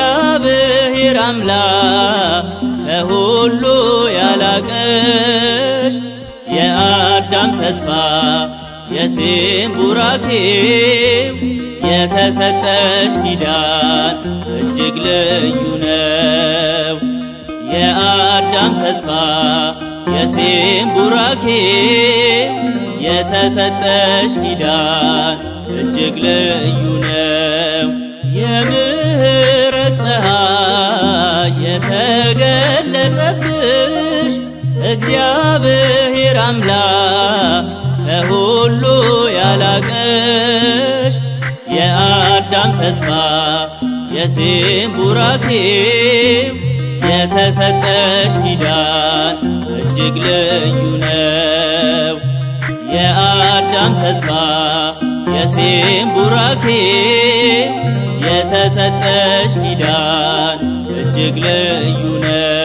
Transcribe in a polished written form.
እግዚአብሔር አምላክ ከሁሉ ያላቀሽ የአዳም ተስፋ የሴም ቡራኬው የተሰጠሽ ኪዳን እጅግ ልዩ ነው። የአዳም ተስፋ የሴም ቡራኬው የተሰጠሽ ኪዳን እጅግ ልዩ ነው። የምህረት ፀሐይ የተገለጸብሽ እግዚአብሔር አምላክ ከሁሉ ያላቀሽ የአዳም ተስፋ የሴም ቡራኬው የተሰጠሽ ኪዳን እጅግ ልዩ ነው። የአዳም ተስፋ የሴም ቡራኬው የተሰጠሽ ኪዳን እጅግ ልዩ ነው።